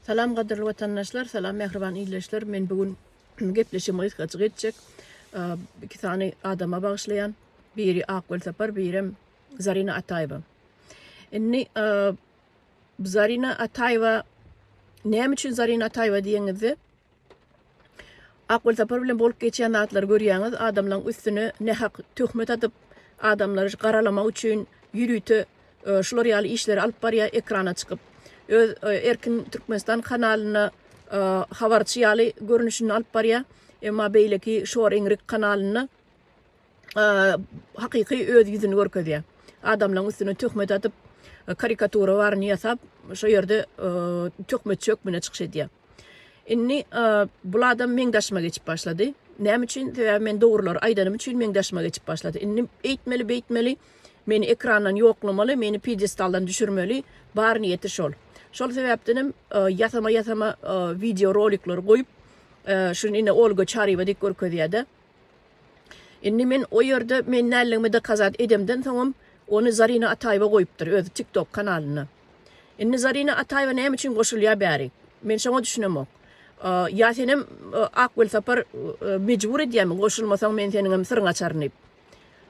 Salam gadyrly watandaşlar, salam mähriban ildeşler. Men bu gün gepleşigimi gysgajyk etjek. Iki sany adama bagyşlaýan. Biri Ak Welsapar, birem Zarina Ataýewa. Indi Zarina Ataýewa näme üçin Zarina Ataýewa diýeňizde, Ak Welsapar bilen bolup geçýän zatlary görýäňiz, adamlaryň üstüne nähak töhmet atyp, adamlary garalamak üçin ýörite şular ýaly işleri alyp barýar ekrana çykyp. Öz Erkin Türkmenistan kanalynda habarçy ýaly görnüşinde alyp barýar. Emma beýleki Şor Eňrik kanalynda hakyky öz ýüzüni görkezýär. Adamlaryň üstüne töhmet atyp, karikatura baryny ýasap, şo ýerde töhmetçi hökmünde çykyş edýär. Indi bul adam meň daşyma geçip başlady. Näme üçin? Sebäbi men dogrulary aýdanym üçin meň daşyma geçip başlady. Indi eýtmeli, beýtmeli, meni ekrandan ýoklamaly, meni pýedestaldan düşürmeli, bar niýeti şol. Şol sebäpdenem ýasama-ýasama wideo rolikleri goýup, şuny ine Olga Çaryýewa diýip görkezýär-de. Indi men o ýerde men däldigimi dokazat edemden soňam ony Zarina Ataýewa goýupdyr öz TikTok kanalynda. Indi Zarina Ataýewa näme üçin goşulýar bäri? Men şoňa düşünemok. Ýa senem Ak Welsapar mejbur edýärmi goşulmasaň men seniňem syryňy açaryn diýip.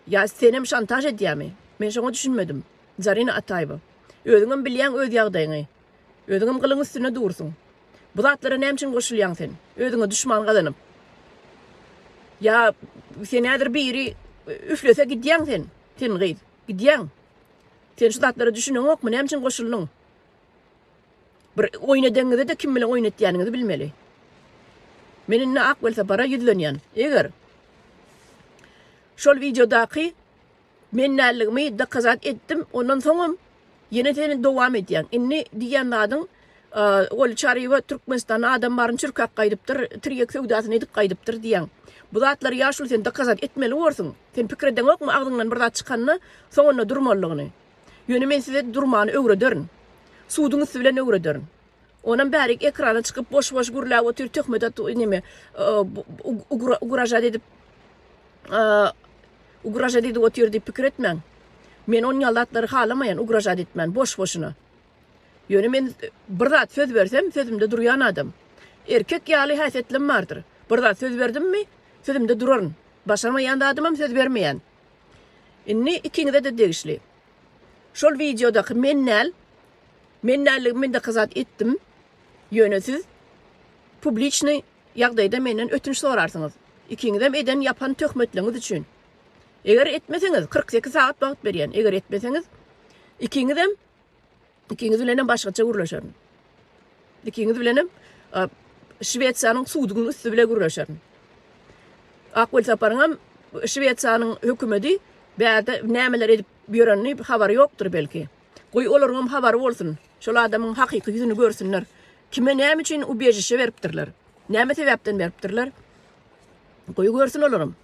Ýa senem şantaž edýärmi? Men şoňa düşünmedim. Zarina Ataýewa. Özüňem bilýäň öz ýagdaýyňy. Özüňem gylyň üstünde dursuň. Bu zatlara näme üçin goşulýaň sen? Özüňe duşman gazanyp. Ýa sen häzir biri üflese gidýäň sen. Sen gyz. Gidýäň. Sen şu zatlara düşüneňokmy? Näme üçin goşuldyň? Bir oýun edeňizde-de kim bilen oýun etýäniňizi bilmeli. Men indi Ak Welsapara ýüzlenýän. Eger şol wideodaky Men däldigimi dokazat etdim, ondan soňam ýene sen dowam edýäň. Indi diýýän zadyň Oly Çaryýewa Türkmenistanda adam baryny çürkäp gaýdypdyr, tirýek söwdasyny edip gaýdypdyr diýýäň. Bu zatlary ýaşuly sen dokazat etmeli borsuň. Sen pikir edeňokmy agzyňdan bir zat çykanda soňunda durmalydygyny. Ýöne men size durmany öwrederin. Suduň üsti bilen öwrederin. Onam bärik ekrana çykyp boş-boş gürläp otyr, töhmet atyp neme ugražat edip Ugražat edip otyr diýip pikir etmäň. Men on ýaly zatlary halamaýan, ugražat etmän, boş-boşuna. Ýöne men bir zat söz bersem, sözümde durýan adam. Erkek ýaly häsiýetlim bardyr. Bir zat söz berdimmi, sözümde duraryn. Başarmaýan zadymam söz bermeýän. Indi ikiňize-de degişli. Şol wideodaky men däl. Men däldigimi men dokazat etdim. Ýöne siz publiçnyý ýagdaýda menden ötünç sorarsyňyz. Ikiňizem eden ýapan töhmetleňiz üçin. Eger etmeseňiz, 48 sagat wagt berýän. Eger etmeseňiz, ikiňizem ikiňiz bilenem başgaça gürleşerin. Ikiňiz bilenem Şwesiýanyň sudunyň üsti bile gürleşerin. Ak Welsaparyňam Şwesiýanyň hökümeti bärde nämeler edip ýörenini habary ýokdur belki. Goý olaryňam habary bolsun. Şol adamyň hakyky ýüzüni görsünler. Kime näme üçin ubežişe beripdirler? Näme sebäpden beripdirler? Goý görsün olaram.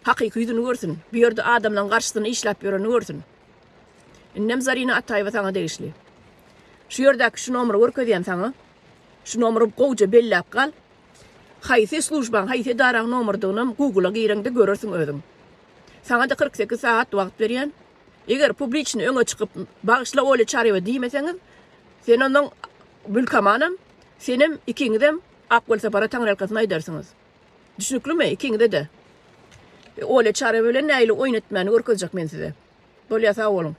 Hakyky ýüzüni görsün. Bu ýerde adamlaryň garşysyna işläp ýörenini görsün. Indem Zarina Ataýewa saňa degişli. Şu ýerdäki şu nomeri görkezýän saňa. Şu nomeri gowja belläp gal. Haýsy službaň, haýsy edaraň nomerdygynam Google-a gireňde görersiň özüň. Saňa-da 48 sagat wagt berýän. Eger publiçny öňe çykyp bagyşla Olya Çaryýewa diýmeseňiz, sen ondan Gülkamanam, senem ikiňizem Ak Welsapara taňryýalkasyn aýdarsyňyz. Düşnüklimi ikiňize-de? Olya Çaryýewa bilen nähili oýun etmäni görkezjek men size. Bolýa sag boluň.